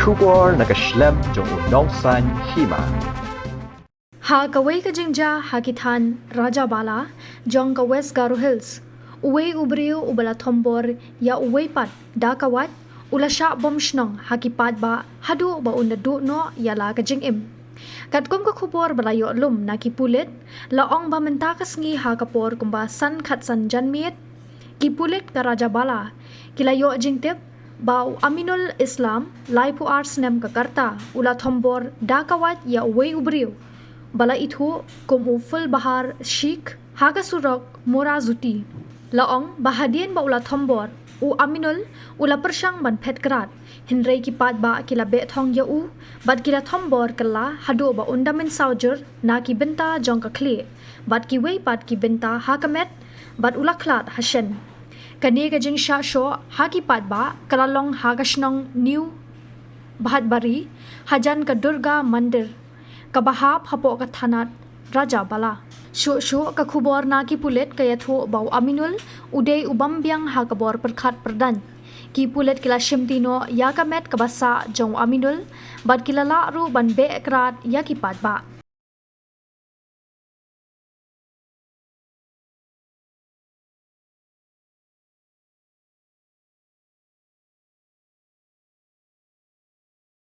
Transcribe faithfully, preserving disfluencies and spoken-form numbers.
Khubor na ka shlem jong u nongsan hima. Ha kawei ka jingjia ha ki thaiñ Rajabala jong ka West Garo Hills, uwei u briew uba la thombor ïa uwei pat da ka wait u la shah bom shnong ha ki paidbah haduh ba un da duh noh ïa la ka jingim. Katkum ka khubor ba la ïoh lum na ki pulit, la ong ba mynta ka sngi ha ka por kumba san khatsan janmiet, ki pulit ka Rajabala ki la ïoh jingtip ba u Aminul Islam, laiphew ar snem ka rta, u la thombor da ka wait ïa uwei u briew ba la ithuh kum u Fulbahar Sheikh ha ka surok Mora Zuti. La ong ba hadien ba u la thombor, u Aminul u la pyrshang ban phet krad, hynrei ki paidbah ki la beh thong ïa u bad ki la thombor kylla haduh ba un da mynsaw jur na ki bynta jong ka khlieh bad kiwei pat ki bynta ha ka met, bad u la khlad ha shen. Kane ka jingshah shoh ha ki paidbah ka la long ha ka shnong New Bhatabari, hajan ka Durga Mandir kaba hap hapoh ka thanat Rajabala. Shuh shuh ka khubor na ki pulit ka ïathuh ba u Aminul u dei u bym biang ha ka bor pyrkhat pyrdaiñ. Ki pulit ki la shimti noh ïa ka met kaba sah jong u Aminul bad ki la lah ruh ban beh krad ïa ki paidbah.